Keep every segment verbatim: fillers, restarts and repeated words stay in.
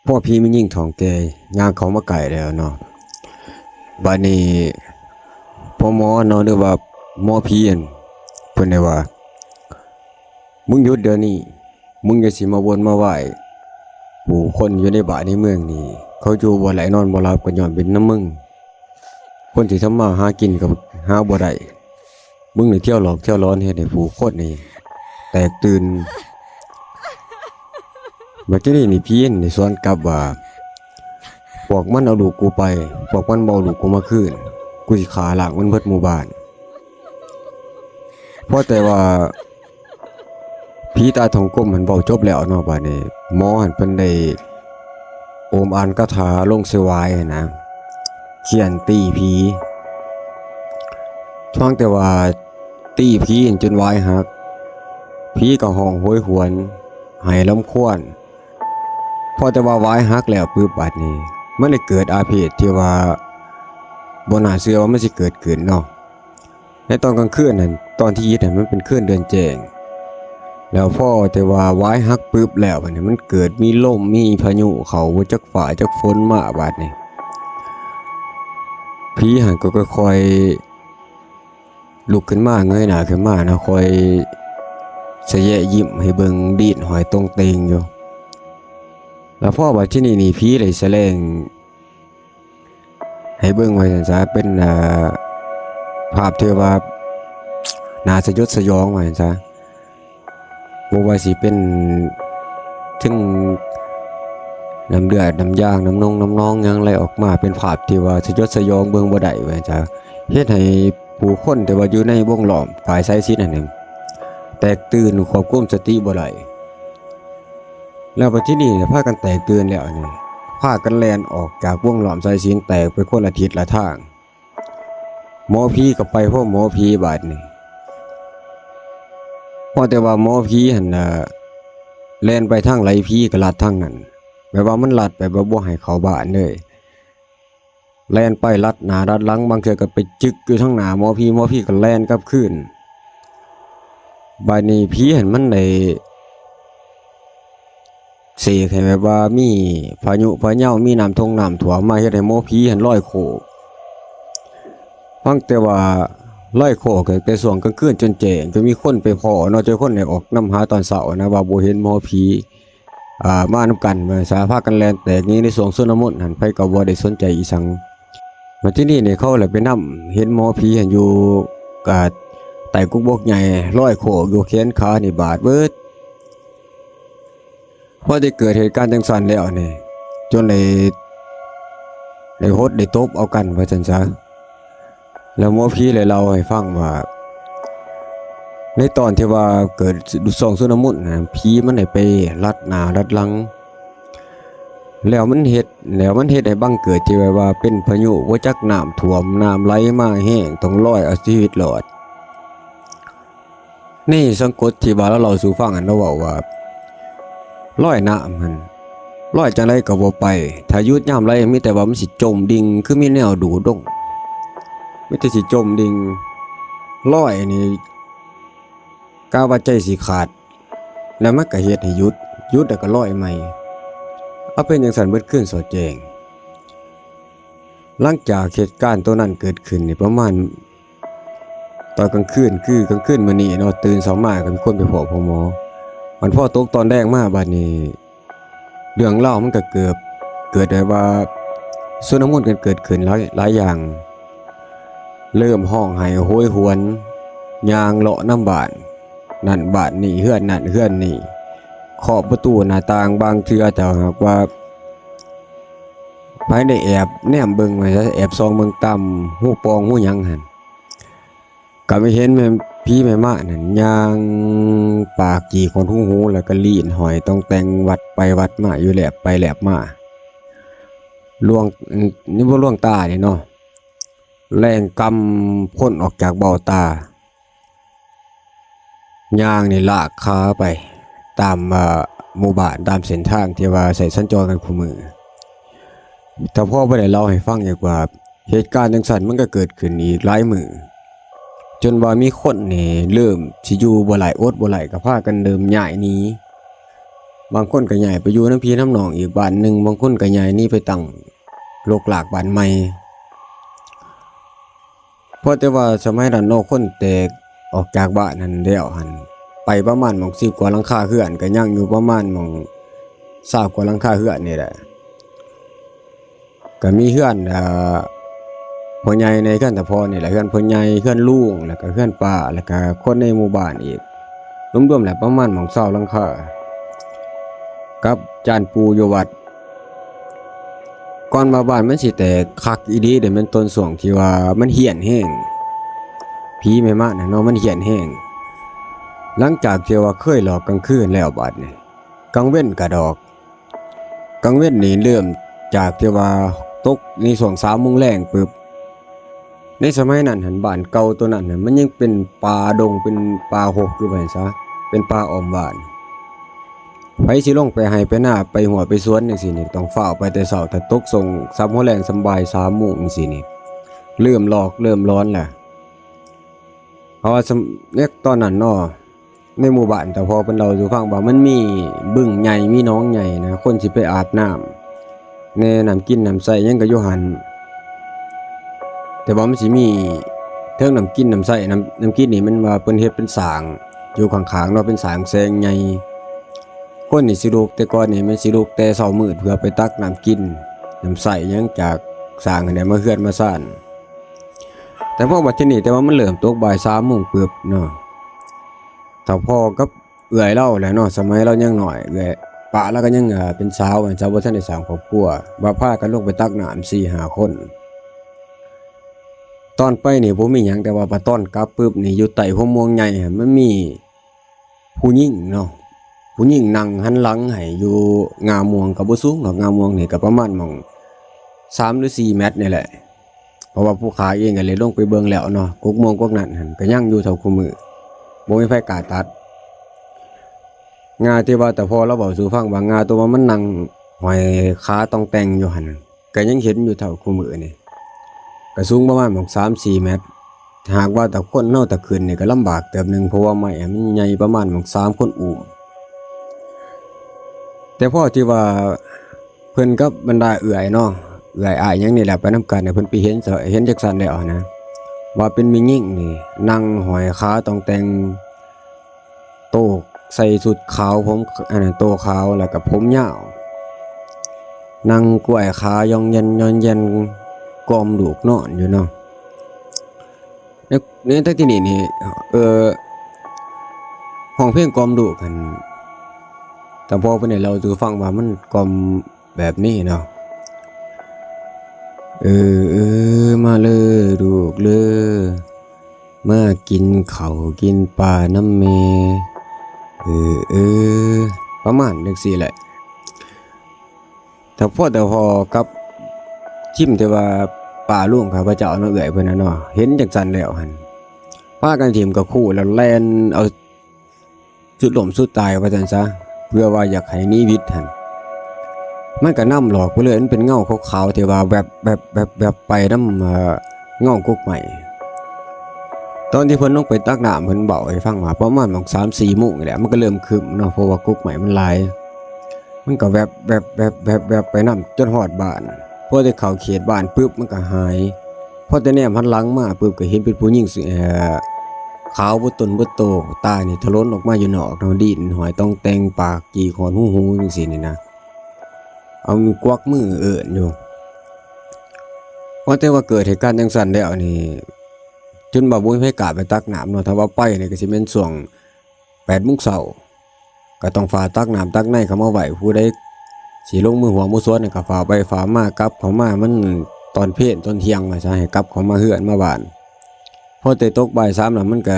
พอผีแม่ญิงท้องแก่ย่างเข้ามาใกล้แล้วเนาะ บาดนี้พ่อหมอเนาะ หรือว่าหมอผีหั่น เพิ่นได้ว่า "มึงหยุดเดี๋ยวนี้ มึงอย่าสิมาวนมาว่าย ผู้คนอยู่ในบ้านในเมืองนี่ เขาอยู่บ่ได้นอนบ่หลับก็ย้อนเป็นนำมึง คนที่ทำมาหากินก็หาบ่ได้ มึงนี่เที่ยวหลอกเที่ยวหลอนเฮ็ดให้ผู้คนนี่แตกตื่น" บัดทีนี้นี่ผีนี่สวนกลับว่า "พวกมันเอาลูกกูไป พวกมันบ่เอาลูกกูมาคืน กูสิฆ่าล้างมันเบิดหมู่บ้าน" พอแต่ว่าผีตาทองกลมหั่นเว้าจบแล้วเนาะ บาดนี้หมอหั่นเพิ่นได้โอมอ่านคาถาลงใส่หวายหั่นนะ เฆี่ยนตีผี เพียงแต่ว่าตีผีหั่นจนหวายหัก ผีก็ฮ้องโหยหวน ไห้รำคาญ พอแต่ว่าหวายหักแล้วปึ๊บ บาดนี้มันได้เกิดอาเพศที่ว่าบ่น่าเชื่อว่ามันสิเกิดขึ้นเนาะ ในตอนกลางคืนนั่น ตอนที่เฮ็ดนั่นมันเป็นคืนเดือนแจ้ง แล้วพอแต่ว่าหวายหักปึ๊บแล้ว บาดนี้มันเกิดมีลมมีพายุเข้า บ่จักฟ้าจักฝนมา บาดนี้ ผีหั่นก็ค่อยๆลุกขึ้นมา เงยหน้าขึ้นมานะ ค่อยสะแยะยิ้มให้เบิ่ง ดีดห้อยตรงเต็งอยู่ แล้วพอบัดทีนี้นี่ผีได้แสดงให้เบิ่งว่าซั่นซะ เป็น เอ่อ ภาพที่ว่าน่าสยดสยองว่าซั่นซะ บ่ว่าสิเป็นถึงน้ำเลือดน้ำยางน้ำนงน้ำนองหยังไหลออกมา เป็นภาพที่ว่าสยดสยองเบิ่งบ่ได้ว่าซั่นซะ เฮ็ดให้ผู้คนที่ว่าอยู่ในวงล้อมฝ่ายสายศีลนั่นเองแตกตื่นควบคุมสติบ่ได้ แล้วบัดทีนี้พากันแตกตื่นแล้วนี่ พากันแล่นออกจากวงล้อมสายศีล แตกไปคนละทิศละทาง หมอผีก็ไปพ้อหมอผีบาดนี้ พอแต่ว่าหมอผีหั่นน่ะแล่นไปทางใดผีก็ลัดทางนั้น แบบว่ามันลัดไปแบบบ่ให้เข้าบ้านเลย แล่นไปลัดหน้าลัดหลัง บางเทื่อก็ไปจึกอยู่ทางหน้าหมอผี หมอผีก็แล่นกลับคืน บาดนี้ผีหั่นมันได้เสกให้แบบว่ามีพายุพาเยา มีน้ำท่งน้ำท่วมมา เฮ็ดให้หมอผีหั่นลอยโคก ฟังแต่ว่าลอยโคกแต่ช่วงกลางคืนจนแจ้ง จนมีคนไปพ้อเนาะ จนคนได้ออกนำหาตอนเช้านะ ว่าบ่เห็นหมอผี อ่า มานำกัน ว่าซะ พากันแล่นแตกหนีในช่วงชุลมุนหั่น ไผก็บ่ได้สนใจอีสัง บัดทีนี้นี่เขาแหละไปนำเห็นหมอผีหั่นอยู่ กะ ใต้กกบกใหญ่ ลอยโคกอยู่ แขนขานี่บาดเบิด พอได้เกิดเหตุการณ์จังซั่นแล้วนี่ จนได้ ได้หดได้ตบเอากันว่าซั่นซะ แล้วหมอผีเลยเล่าให้ฟังว่า ในตอนที่ว่าเกิดช่วงชุลมุนน่ะ ผีมันได้ไปลัดหน้าลัดหลัง แล้วมันเฮ็ด แล้วมันเฮ็ดให้บังเกิดที่แบบว่าเป็นพายุ บ่จักน้ำท่วม น้ำไหลมาแฮง ต้องลอยเอาชีวิตรอด นี่สังกตที่ว่าลาวเล่าสู่ฟังหั่น ลาวเว้าว่า ลอยน้ำหั่น ลอยจั่งใดก็บ่ไป ถ้าหยุดยามใดมีแต่ว่ามันสิจมดิ่ง คือมีแนวดูดลง มีแต่สิจมดิ่ง ลอยนี่ กะว่าใจสิขาด แล้วมันก็เฮ็ดให้หยุด หยุดแล้วก็ลอยใหม่ เอาเป็นจั่งซั่นเบิดคืนสอดแจ้ง หลังจากเหตุการณ์ตัวนั้นเกิดขึ้นนี่ประมาณ ตอนกลางคืน คือกลางคืนมื้อนี้เนาะ ตื่นเช้ามาก็มีคนไปพ้อพ่อหมอ มันพอตกตอนแลงมาบัดนี้ เรื่องราวมันก็เกิด เกิดแบบว่าชุลมุนกันเกิดขึ้นหลาย หลายอย่าง เริ่มฮ้องไห้โหยหวน ย่างเลาะนำบ้าน นั่นบ้านนี้ เฮือนนั่นเฮือนนี้ เคาะประตูหน้าต่าง บางเทื่อถ้าหากว่าไผได้แอบแนมเบิ่งไว้ซะ แอบส่องเบิ่งตามฮูปล่องฮูหยังหั่น ก็ไปเห็นแม่ ผีแม่ม่านนั่นย่างปากจี่ขนหูหู แล้วก็ลีนห้อยต่องแต่งวัดไปวัดมาอยู่ แลบไปแลบมา ลวง นี่บ่ลวงตานี่เนาะ แล่งกำพ่นออกจากเบ้าตา ย่างนี่ลากขาไปตาม เอ่อ หมู่บ้าน ตามเส้นทางที่ว่าใช้สัญจรกันคู่มื้อ แต่พ่อบ่ได้เล่าให้ฟังอีกว่า เหตุการณ์จั่งซั่นมันก็เกิดขึ้นอีกหลายมื้อ จนว่ามีคนนี่เริ่มสิอยู่บ่ไหว อดบ่ไหว ก็พากันเริ่มย้ายหนี บางคนก็ย้ายไปอยู่นำพี่นำน้องอีกบ้านหนึ่ง บางคนก็ย้ายหนีไปตั้งรกรากบ้านใหม่ เพราะแต่ว่าสมัยนั้นเนาะ คนแตกออกจากบ้านหั้นแล้วหั้น ไปประมาณหม่องสิบกว่าหลังคาเฮือน ก็ยังอยู่ประมาณหม่องซาวกว่าหลังคาเฮือนนี่แหละ ก็มีเฮือน เอ่อ พ่อใหญ่ในเฮือนตาพ่อนี่แหละ เฮือนพ่อใหญ่ เฮือนลุง แล้วก็เฮือนป้า แล้วก็คนในหมู่บ้านอีก รวมๆแล้วประมาณหม่องซาวหลังคา กับจานปู่อยู่วัด ก่อนว่าบ้านมันสิแตกคักอีหลีเด้ แม่นตอนช่วงที่ว่ามันเฮี้ยนแฮง ผีแม่ม่านน่ะเนาะ มันเฮี้ยนแฮง หลังจากที่ว่าเคยหลอกกลางคืนแล้ว บัดนี้กลางเว็นกะดอก กลางเว็นนี่เริ่มจากที่ว่าตกในช่วงสามโมงแลงปึ๊บ ในสมัยนั้นหั้น บ้านเก่าตัวนั้นหั้น มันยังเป็นป่าดง เป็นป่าฮกอยู่ ว่าซั่นซะ เป็นป่าอ้อมบ้าน ไผสิลงไปไฮ่ไปนา ไปฮุ้งไปสวนจั่งซี้นี่ ต้องฟ้าวไปแต่เช้า ถ้าตกช่วงสามโมงแลง ส่ำบ่ายสามโมงจั่งซี้นี่ เริ่มหลอกเริ่มหลอนแล้ว เพราะว่าสำ- ในตอนนั้นเนาะ ในหมู่บ้านตาพ่อเพิ่นเล่าสู่ฟังว่ามันมีบึงใหญ่ มีหนองใหญ่นะ คนสิไปอาบน้ำแหน่ น้ำกินน้ำใช้หยังก็อยู่หั่น แต่ว่ามันสิมีเทิงน้ำกินน้ำใช้ น้ำ- น้ำกินนี่มันว่าเพิ่นเฮ็ดเป็นสร้างอยู่ข้างๆเนาะ เป็นสร้างแสงใหญ่ คนนี่สิลุก แต่ก่อนนี่มันสิลุกแต่เช้ามืดเพื่อไปตักน้ำกินน้ำใช้หยังจากสร้างหั้นแหละ มาเฮือนมาซาน แต่พอบัดทีนี้ แต่ว่ามันเริ่มตกบ่ายสามโมงปึ๊บเนาะ ตาพ่อกับเอื้อยลาวแหละเนาะ สมัยลาวยังน้อย เอื้อย ป้าลาวก็ยัง เอ่อ เป็นสาว สาวบ่ทันได้สร้างครอบครัว ว่าพากันลงไปตักน้ำสี่ห้าคน ตอนไปนี่บ่มีหยัง แต่ว่าพอตอนกลับปึ๊บนี่ อยู่ใต้หัวม่วงใหญ่หั้น มันมีผู้หญิงเนาะ ผู้หญิงนั่งหันหลังให้อยู่ง่าม่วง ก็บ่สูงดอก ง่าม่วงนี่ก็ประมาณหม่องสามหรือสี่เมตรนี่แหละ เพราะว่าผู้ข้าเองก็เลยลงไปเบิ่งแล้วเนาะ กกม่วงกกนั้นหั้นก็ยังอยู่เท่าคุมื้อ บ่มีไผกล้าตัด ง่าที่ว่าตาพ่อลาวเว้าสู่ฟังว่า ง่าตัวว่ามันนั่งห้อยขาต่องแต่งอยู่หั้น ก็ยังเห็นอยู่เท่าคุมื้อนี่ ก็สูงประมาณหม่องสามสี่เมตร หากว่าแต่คนเฮาแต่ขึ้นนี่ก็ลำบากเติบหนึ่ง เพราะว่าไม้อะมันใหญ่ประมาณหม่องสามคนอุ้ม แต่พอที่ว่าเพิ่นกับบรรดาเอื้อยเนาะ เอื้อยอ้ายหยังนี่แหละ ไปนำกันเนี่ย เพิ่นไปเห็นซะ เห็นจั่งซั้นแล้วหั้นนะ ว่าเป็นแม่ญิงนี่นั่งห้อยขาต่องแต่ง โตใส่ชุดขาว ผม อันนั้น โตขาว แล้วก็ผมยาว นั่งก้วยขาย่องแย่นย่องแย่น กล่อมลูกนอนอยู่เนาะ ใน- ในแต่ที่นี่นี่ เอ่อ ฮ้องเพลงกล่อมลูกหั้น ตาพ่อเพิ่นได้เล่าสู่ฟังว่ามันกล่อมแบบนี้เนาะ เออ เออ มาเลยลูกเลย มากินข้าวกินปลานำแม่ เออ เออ ประมาณจั่งซี้แหละ แต่พอ แต่พอกับทิ่มที่ว่าป้าลุงข้าพเจ้าเนาะ เอื้อยเพิ่นน่ะเนาะ เห็นจั่งซั้นแล้วหั้น พากันถิ่มกะคู้แล้วแล่นเอาสุดล้มสุดตายว่าซั่นซะ เพื่อว่าอยากให้หนีหวิดหั้น มันก็นำหลอกไปเลย มันเป็นเงาขาวๆที่ว่าแวบ แวบ แวบ แวบไปนำ เอ่อ เงากกไม้ ตอนที่เพิ่นลงไปตักน้ำ เพิ่นเว้าให้ฟังว่าประมาณหม่องสามสี่โมงนี่แหละ มันก็เริ่มครึ้มเนาะ เพราะว่ากกไม้มันหลาย มันก็แวบ แวบ แวบ แวบ แวบไปนำจนฮอดบ้าน พอได้เข้าเขตบ้านปึ๊บ มันก็หาย พอแต่แนมหันหลังมาปึ๊บ ก็เห็นเป็นผู้หญิง เอ่อ ขาวเบิดตนเบิดโต ตานี่ถลนออกมาอยู่นอกเนาะ ดิ้นห้อยต่องแต่ง ปากจีกฮอดหูๆจั่งซี้นี่นะ เอามือกวักมือเอิ้นอยู่ ว่าแต่ว่าเกิดเหตุการณ์จั่งซั้นแล้วนี่ จนว่าบ่มีไผกล้าไปตักน้ำเนาะ ถ้าว่าไปนี่ก็สิแม่นช่วงแปดโมงเช้า ก็ต้องฟ้าวตักน้ำตักในเข้ามาไว้ ผู้ใดสิลงมือฮุ้งมือสวนนี่ก็ฟ้าวไปฟ้าวมา กลับเข้ามา มันตอนเพลตอนเที่ยงว่าซะ ให้กลับเข้ามาเฮือนมาบ้าน พอแต่ตกบ่ายสามแล้วมันก็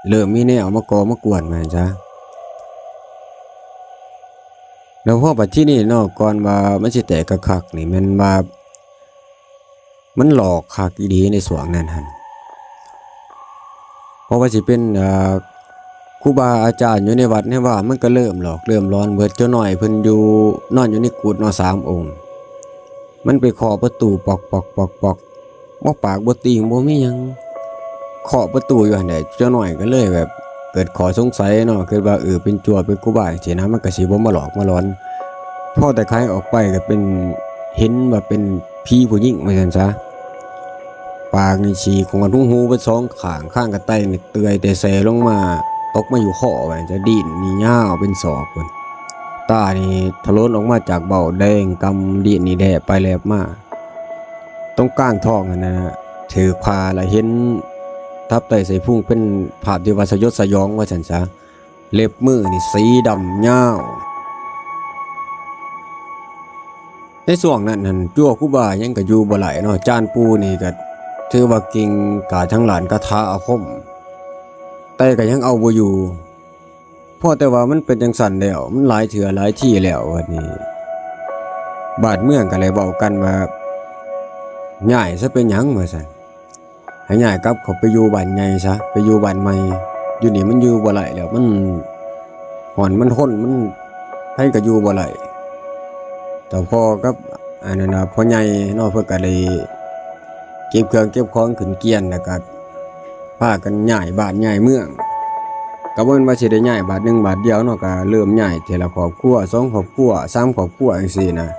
เริ่มมีแนวมาก่อมากวนว่าซั่นซะ แล้วพอบัดทีนี้เนาะ ก่อนว่ามันสิแตกคักๆนี่ แม่นว่ามันหลอกคักอีหลีในช่วงนั้นหั่น เพราะว่าสิเป็น เอ่อ ครูบาอาจารย์อยู่ในวัดในวา มันก็เริ่มหลอกเริ่มหลอนเบิด เจ้าน้อยเพิ่นอยู่ นอนอยู่ในกุฏิเนาะ สามองค์ มันไปเคาะประตูปอกๆๆๆ บ่ปากบ่ติงบ่มีหยัง เคาะประตูอยู่หั่นแหละ เจ้าน้อยก็เลยแบบ เกิดข้อสงสัยเนาะ คิดว่า เออ เป็นจั่วเป็นครูบาจั่งซี้นะ มันก็สิบ่มาหลอกมาหลอน พอแต่ขายออกไปก็เป็น เห็นว่าเป็นผีผู้หญิงว่าซั่นซะ ปากนี่ฉีกหอดหูหูเบิดสองข้าง คางกะไตนี่เตื่อยแต่แสลงมา ตกมาอยู่คอว่าซั่นซะ ดิ้นนี่ยาวเป็นศอกพุ้น ตานี่ถลนออกมาจากเบ้าแดงกำ ดิ้นนี่แลบไปแลบมา ตรงกลางท้องหั้นนะ ถืกผ้าแล้วเห็นตับไตไส้พุง เป็นภาพที่ว่าสยดสยองว่าซั่นซะ เล็บมือนี่สีดำยาว ในช่วงนั้นหั้น จั่วครูบาหยังก็อยู่บ่ไหลเนาะ จานปู่นี่ก็ถือว่าเก่งกาจทางด้านคาถาอาคม แต่ก็ยังเอาบ่อยู่ เพราะแต่ว่ามันเป็นจั่งซั้นแล้ว มันหลายเทื่อหลายทีแล้ว บัดนี้ บ้านเมืองก็เลยเว้ากันว่า ย้ายซะเป็นหยังว่าซั่น ให้ย้ายกลับเข้าไปอยู่บ้านใหญ่ซะ ไปอยู่บ้านใหม่ อยู่นี่มันอยู่บ่ไหลแล้ว มันฮ้อนมันทน มัน ไผก็อยู่บ่ไหล เฒ่าพ่อกับ อันนั้นน่ะ พ่อใหญ่เนาะ เพิ่นก็ได้เก็บเครื่องเก็บของขึ้นเกียน แล้วก็พากันย้ายบ้านย้ายเมือง ก็บ่แม่นว่าสิได้ย้ายบาดหนึ่งบาดเดียวเนาะ ก็เริ่มย้ายทีละครอบครัว สองครอบครัว สามครอบครัวจั่งซี้นะ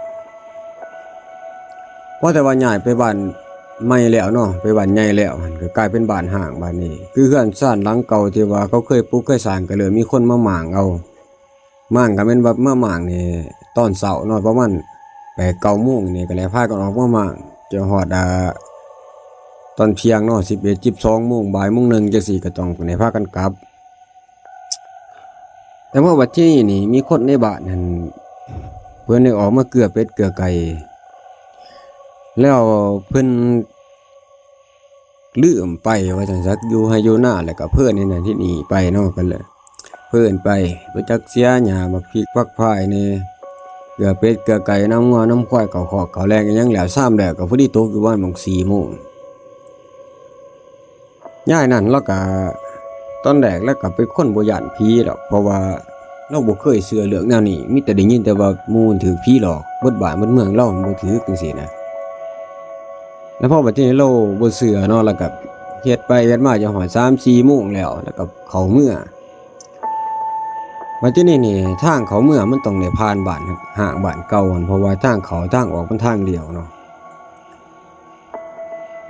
พอแต่ว่าย้ายไปบ้านใหม่แล้วเนาะ ไปบ้านใหญ่แล้ว หั้นก็กลายเป็นบ้านร้างบาดนี้ คือเฮือนซานหลังเก่าที่ว่าเขาเคยปลูกเคยสร้าง ก็เริ่มมีคนมาหม่างเอา หม่างก็แม่นว่ามาหม่างนี่ตอนเช้าเนาะ ประมาณแปดเก้าโมงนี่ก็เลยพากันออกมาหม่าง จนฮอด อ่า ตอนเที่ยงเนาะ สิบเอ็ด สิบสองโมง บ่ายโมงหนึ่งจั่งซี้ ก็ต้องได้พากันกลับ แต่ว่าบัดทีนี้นี่มีคนในบ้านหั้น เพิ่นได้ออกมาเกือเป็ดเกือไก่ แล้วเพิ่นลืมไปว่าซั่นซะ อยู่ไฮ่อยู่นา แล้วก็เพลินในนั้นที่นี่ไปเนาะ ก็เลยเพลินไป บ่จักเสียหญ้า บักพริกผักพายแหน่ เกือเป็ดเกือไก่ นำงัวนำควาย เข้าคอกเข้าแลงอิหยังแล้ว ซามแล้วก็พอดีตกอยู่ประมาณหม่องสี่โมง ยายนั่นลาวก็ ตอนแรกลาวก็เป็นคนบ่ย้านผีดอก เพราะว่าลาวบ่เคยเชื่อเรื่องแนวนี้ มีแต่ได้ยินแต่ว่าหมู่ถืกผีหลอก เบิดบ้านเบิดเมืองลาวบ่ถืกจั่งซี้นะ แล้วพอบัดทีนี้ลาวบ่เชื่อเนาะ ลาวก็เฮ็ดไปเฮ็ดมาจนฮอดสามสี่โมงแล้ว ลาวก็เข้าเมือ บัดทีนี้นี่ทางเข้าเมือมันต้องได้ผ่านบ้านร้างบ้านเก่าหั้น เพราะว่าทางเข้าทางออกมันทางเดียวเนาะ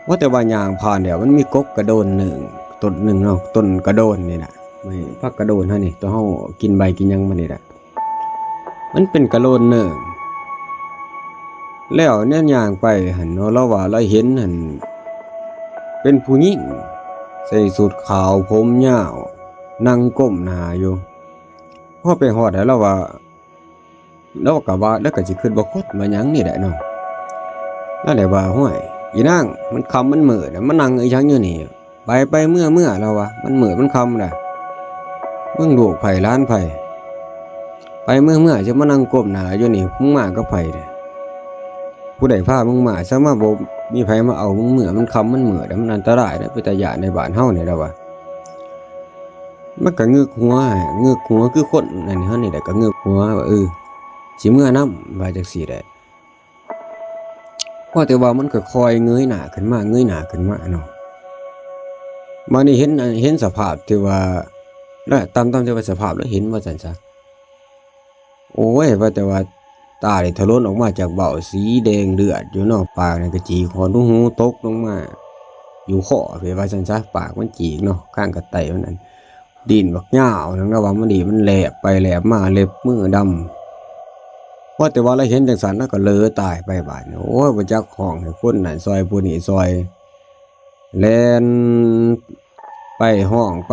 ว่าแต่ว่าย่างผ่านแล้วมันมีกกกระโดนหนึ่ง ต้นหนึ่งเนาะ ต้นกระโดนนี่แหละ ไม่ ผักกระโดนเฮานี่ ตัวเฮากินใบกินหยังมันนี่แหละ มันเป็นกระโดนหนึ่ง แล้วแนมย่างไปหั้นเนาะ ลาวว่าลาวเห็นหั้น เป็นผู้หญิง ใส่ชุดขาวผมยาว นั่งก้มหน้าอยู่ พอไปฮอดแล้วลาวว่า ลาวก็ว่า ลาวก็สิคิดว่าคนมาหยังนี่แหละเนาะ ลาวเลยว่า "ห้วย อีนาง มันค่ำมันมืดน่ะ มานั่งอีหยังอยู่นี่ ไป ไป เมือ เมือ" ลาวว่า "มันมืดมันค่ำแล้ว มึงลูกไผหลานไผ ไป เมือ เมือ สิมานั่งก้มหน้าอยู่นี่ มึงมากับไผเด้ ผู้ใดพามึงมา ซะมาบ่มีไผมาเอามึงเมือ มันค่ำมันมืด มันอันตรายเด้ เป็นตาย้านในบ้านเฮานี่" ลาวว่า มันก็งึกหัว งึกหัวคือคนอันนี้เฮานี่แหละ ก็งึกหัวว่า เออ สิเมือนำ ว่าจั่งซี้แหละ พอแต่ว่ามันก็ค่อยเงยหน้าขึ้นมา เงยหน้าขึ้นมาเนาะ บัดนี้เห็น เห็นสภาพที่ว่า และตาม ตามที่ว่าสภาพลาวเห็นว่าซั่นซะ โอ้ย ว่าแต่ว่าตานี่ถลนออกมาจากเบ้าสีแดงเลือดอยู่เนาะ ปากนี่ก็ฉีกฮอดหู ตกลงมาอยู่คอ ไปว่าซั่นซะ ปากมันฉีกเนาะ คางกะไตมันนั่น ดิ้นบักยาวหนึ่ง แล้วว่ามันนี่มันแลบไปแลบมา เล็บมือดำ พอแต่ว่าลาวเห็นจั่งซั้น ลาวก็เหลอตายไปบาดนี้ โอ้ย บ่จักฮ้องให้คนนั้นซ่อย ผู้นี้ซ่อย แล่นไปฮ้องไป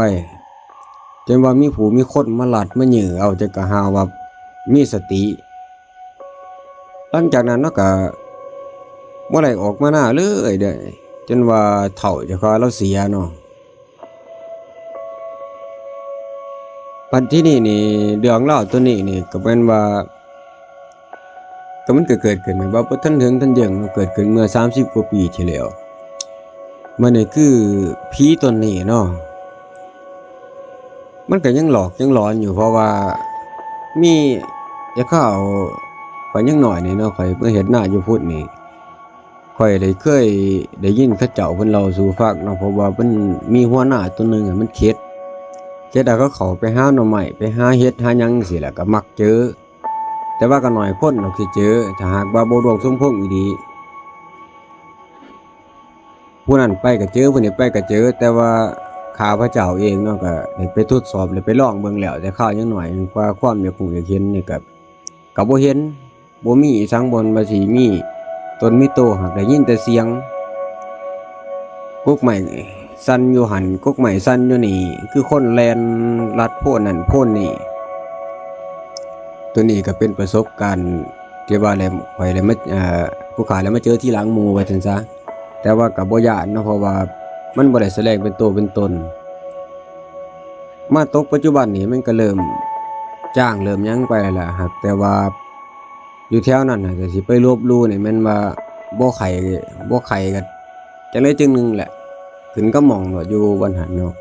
จนว่ามีผู้มีคนมาลัดมายื้อเอา จั่งก็หาว่ามีสติ หลังจากนั้นลาวก็บ่ได้ออกมานาเลยเด้ จนว่าเฒ่าเจ้าของลาวเสียเนาะ บัดทีนี้นี่ เรื่องราวตัวนี้นี่ก็แม่นว่า ก็มันก็เกิดขึ้นแบบว่าบ่ทันเถิงทันเถิงเนาะ เกิดขึ้นเมื่อสามสิบกว่าปีที่แล้ว มันนี่คือผีตนนี้เนาะ มันก็ยังหลอกยังหลอนอยู่ เพราะว่ามี แต่คราวข้อยยังน้อยนี่เนาะ ข้อยมาเฮ็ดนาอยู่พุ้นนี่ ข้อยได้เคยได้ยินเขาเจ้าเพิ่นเล่าสู่ฟังเนาะ เพราะว่ามันมีหัวนาตัวหนึ่งอะ มันเข็ด เฮ็ดให้เขาเข้าไปหาหน่อไม้ ไปหาเห็ดหาหยังจั่งซี้แหละ ก็มักเจอ แต่ว่าก็น้อยคนดอกที่เจอ ถ้าหากว่าบ่ดวงสมพงษ์อีหลี ผู้นั้นไปก็เจอ ผู้นี้ไปก็เจอ แต่ว่าข้าพเจ้าเองเนาะ ก็ได้ไปทดสอบ ได้ไปลองเบิ่งแล้ว แต่คราวยังน้อย ว่าความอยากรู้อยากเห็นนี่ก็ ก็บ่เห็น บ่มีอีสัง บ่ว่าสิมีตนมีโต หากได้ยินแต่เสียงกกไม้สั่นอยู่หั่น กกไม้สั่นอยู่นี่ คือคนแล่นลัดโพนนั่นโพนนี่ ตัวนี้ก็เป็นประสบการณ์ที่ว่าแหละ ข้อยได้มา เอ่อ ผู้ข้าได้มาเจอทีหลังหมู่ ว่าซั่นซะ แต่ว่าก็บ่ย้านเนาะ เพราะว่ามันบ่ได้แสดงเป็นโตเป็นตน มาตกปัจจุบันนี่มันก็เริ่มจางเริ่มหยังไปแล้วล่ะ หากแต่ว่าอยู่แถวนั้นน่ะ ก็สิไปลบหลู่นี่แม่นว่าบ่ไข้ บ่ไข้ก็จั่งใดจั่งหนึ่งแหละ ขึ้นกับหม่องโลดอยู่บ่อนหั้นเนาะ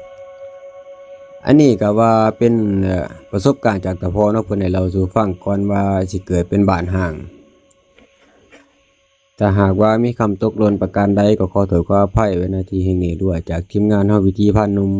อันนี้ก็ว่าเป็น เอ่อ ประสบการณ์จากตาพ่อเนาะ เพิ่นได้เล่าสู่ฟังก่อนว่าสิเกิดเป็นบ้านฮ้าง ถ้าหากว่ามีคำตกหล่นประการใด ก็ขอโทษขออภัยไว้ ณ ที่แห่งนี้ด้วย จากทีมงานเฮาวิถีพรานหนุ่ม